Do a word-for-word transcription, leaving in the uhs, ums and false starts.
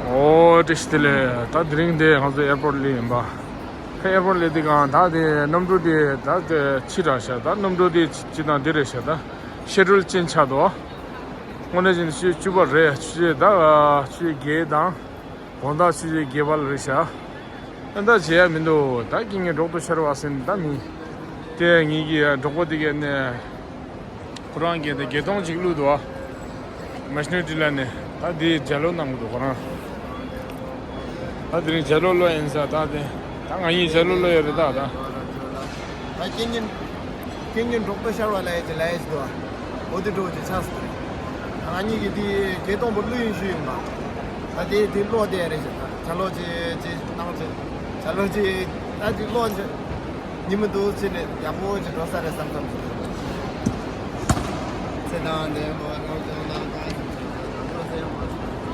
ཨོ་བཀྲ་ཤིས་བདེ་ལེགས། ད་དེ་རིང་འདི་ང་ཚོ་ཨེར་པོར་ཊི་ལ་ཡིན་པ། ཁ་ཨེར་པོར་ཊི་ལ་འདི་གང་ད་དེ་གནམ་གྲུ་དེ་ད་དེ་ཕྱི་དྲགས་ཤག་ད་གནམ་གྲུ་དེ་ཅི་དང་འདི་རེད་ཤག་ད་ཤེ་ཌུལ་ཅན་ཆགས་འདུག་དངོས་གནས་བྱས་ན་ཆུ་ཚོད་བཅུ་པ་རེད། ཆུ་ཚོད་ད་ཆུ་ཚོད་བརྒྱད་དང་དགོང་དག་ཆུ་ཚོད་བརྒྱད་པ་ལ་རེད་ཤག་ཨ་ད་བྱེད་ཡ་མི་འདུག་ད་རྐྱེན་ངན་གྲོགས་པོ་ཤར་བ་ཟེར་ནས་ད་མི་དེ་ངེད་ཀྱི་གྲོགས་པོ་དེ་གས་ནས་ཁོ་རང་གིས་དེ་བརྒྱད་སྟོང་ཅིག་བླུགས་འདུག་མ་ཤི་ནི་ཊི་ལ་ནས་ད་དེ་ལྗགས་ཀློག་གནང་གི་འདུག་ཁོ་རང་། ད་དེ་རིང་ལྗགས་ཀློག་ཀློག་ཡིན་ས་ད་དེ་ད་ང་གཉིས་ལྗགས་ཀློག་ཀློག་ཡོད་རེད་ད་ད། ད་རྐྱེན་ངན་རྐྱེན་ངན་གྲོགས་པོ་ཤར་བ་ལ་ཡ་ཅི་ལ་ཡ་ཅི་འདུག་འོ་དེ་འགྲོ་ཅི་ཆགས་སོང་། ང་གཉིས་ཀྱིས་དེ་བརྒྱད་སྟོང་པོ་བླུགས་ཡིན་ཞུས་ཡིན་པ། ད་དེ་དེ་ཀློག་དེ་རེད་ཤག་ད་ལྗགས་ཀློག་ཅི་ཅི་གནང་ཅི་ལྗགས་ཀློག་ཅི་ད་དེ་ཀློག་ཅི་ཉི་མ་འདུག་ཅི་ནས་ཡག་པོ་ཅི་འགྲོ་ས་རེད་བསམ་བསམ་ཅི། ཚེ་དང་ལྡན་པ་ནོར་བུ།